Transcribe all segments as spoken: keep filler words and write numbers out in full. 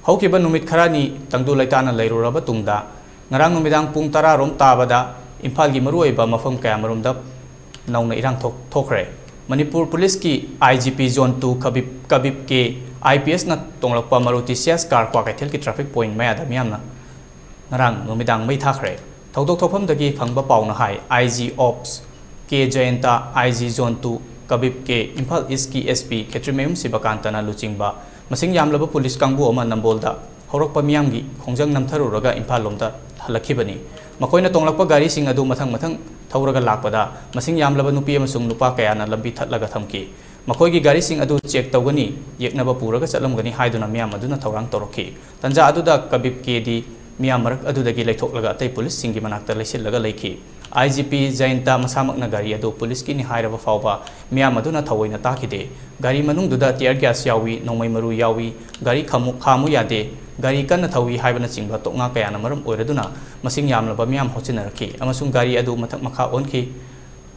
ꯍꯧꯈꯤꯕ ꯅꯨꯃꯤꯠ ꯈꯔꯅꯤ ꯇꯪꯗꯨ ꯂꯩꯇꯥꯅ ꯂꯩꯔꯨꯔꯕ ꯇꯨꯡꯗ, ꯉꯔꯥꯡ ꯅꯨꯃꯤꯗꯥꯡ ꯄꯨꯡ ꯇꯔꯥ ꯔꯣꯝ ꯇꯥꯕꯗ ꯏꯝꯐꯥꯜꯒꯤ ꯃꯔꯨꯑꯣꯏꯕ ꯃꯐꯝ ꯀꯌꯥꯃꯔꯨꯝꯗ ꯅꯧꯅ ꯏꯔꯥꯡ ꯊꯣꯛ-, ꯊꯣꯛꯈ꯭ꯔꯦ꯫ ꯃꯅꯤꯄꯨꯔ ꯄꯨꯂꯤꯁꯀꯤ I G P Zone two ꯀꯕꯤꯞ, ꯀꯕꯤꯞ K, I P S ꯅ ꯇꯣꯡꯂꯛꯄ ꯃꯔꯨꯇꯤ ꯁꯤꯌꯥꯁ ꯀꯥꯔ ꯀ꯭ꯋꯥꯀꯩꯊꯦꯜꯒꯤ traffic point ꯃꯌꯥꯗ ꯃꯤꯌꯥꯝꯅ ꯉꯔꯥꯡ ꯅꯨꯃꯤꯗꯥꯡ ꯃꯩ ꯊꯥꯈ꯭ꯔꯦ꯫ ꯊꯧꯗꯣꯛ ꯊꯣꯛꯐꯝꯗꯒꯤ ꯐꯪꯕ ꯄꯥꯎꯅ ꯍꯥꯏ, I G Ops K ꯖꯌꯟꯇ, I G Zone two ꯀꯕꯤꯞ ꯀꯦ, ꯏꯝꯐꯥꯜ ꯏꯁꯀꯤ S P ꯈꯦꯇ꯭ꯔꯤꯃꯌꯨꯝ ꯁꯤꯕꯀꯥꯟꯇꯅ ꯂꯨꯆꯤꯡꯕ ꯃꯁꯤꯡ ꯌꯥꯝꯂꯕ ꯄꯨꯂꯤꯁ ꯀꯥꯡꯕꯨ ꯑꯃ ꯅꯝꯕꯣꯜꯗ ꯍꯧꯔꯛꯄ ꯃꯤꯌꯥꯝꯒꯤ ꯈꯣꯡꯖꯪ ꯅꯝꯊꯔꯨꯔꯒ ꯏꯝꯐꯥꯜ ꯂꯣꯝꯗ ꯍꯜꯂꯛꯈꯤꯕꯅꯤ꯫ ꯃꯈꯣꯏꯅ ꯇꯣꯡꯂꯛꯄ ꯒꯥꯔꯤꯁꯤꯡ ꯑꯗꯨ ꯃꯊꯪ ꯃꯊꯪ ꯊꯧꯔꯒ ꯂꯥꯛꯄꯗ, ꯃꯁꯤꯡ ꯌꯥꯝꯂꯕ ꯅꯨꯄꯤ ꯑꯃꯁꯨꯡ ꯅꯨꯄꯥ ꯀꯌꯥꯅ ꯂꯝꯕꯤ ꯊꯠꯂꯒ ꯊꯝꯈꯤ꯫ ꯃꯈꯣꯏꯒꯤ ꯒꯥꯔꯤꯁꯤꯡ ꯑꯗꯨ check ꯇꯧꯒꯅꯤ, ꯌꯦꯛꯅꯕ ꯄꯨꯔꯒ ꯆꯠꯂꯝꯒꯅꯤ ꯍꯥꯏꯗꯨꯅ ꯃꯤꯌꯥꯝ ꯑꯗꯨꯅ ꯊꯧꯔꯥꯡ ꯇꯧꯔꯛꯈꯤ꯫ ꯇꯟꯖꯥ ꯑꯗꯨꯗ ꯀꯕꯤꯞ ꯀꯦꯗꯤ ꯃꯤꯌꯥꯝ ꯃꯔꯛ ꯑꯗꯨꯗꯒꯤ ꯂꯩꯊꯣꯛꯂꯒ ꯑꯇꯩ ꯄꯨꯂꯤꯁꯁꯤꯡꯒꯤ ꯃꯅꯥꯛꯇ ꯂꯩꯁꯤꯜꯂꯒ ꯂꯩꯈꯤ꯫ I G P ꯖꯌꯟꯇ ꯃꯁꯥꯃꯛꯅ ꯒꯥꯔꯤ ꯑꯗꯨ ꯄꯨꯂꯤꯁꯀꯤꯅꯤ ꯍꯥꯏꯔꯕ ꯐꯥꯎꯕ ꯃꯤꯌꯥꯝ ꯑꯗꯨꯅ ꯊꯑꯣꯏꯅ ꯇꯥꯈꯤꯗꯦ꯫ ꯒꯥꯔꯤ ꯃꯅꯨꯡꯗꯨꯗ tear gas ꯌꯥꯎꯏ, ꯅꯣꯡꯃꯩ ꯃꯔꯨ ꯌꯥꯎꯏ, ꯒꯥꯔꯤ ꯈꯥꯝꯃꯨ, ꯈꯥꯝꯃꯨ ꯌꯥꯗꯦ, ꯒꯥꯔꯤ ꯀꯟꯅ ꯊꯧꯏ ꯍꯥꯏꯕꯅꯆꯤꯡꯕ ꯇꯣꯛꯉꯥ ꯀꯌꯥꯅ ꯃꯔꯝ ꯑꯣꯏꯔꯗꯨꯅ ꯃꯁꯤꯡ ꯌꯥꯝꯂꯕ ꯃꯤꯌꯥꯝ ꯍꯣꯠꯆꯤꯟꯅꯔꯛꯈꯤ ꯑꯃꯁꯨꯡ ꯒꯥꯔꯤ ꯑꯗꯨ ꯃꯊꯛ ꯃꯈꯥ ꯑꯣꯟꯈꯤ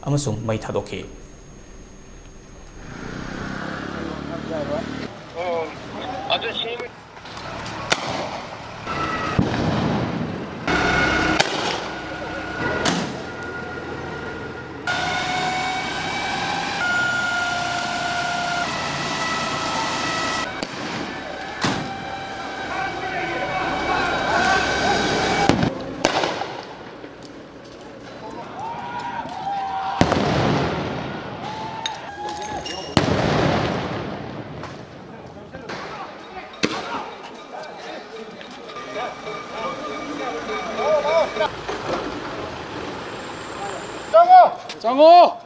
ꯑꯃꯁꯨꯡ ꯃꯩ ꯊꯥꯗꯣꯛꯈꯤ꯫ ꯆꯪꯉꯣ!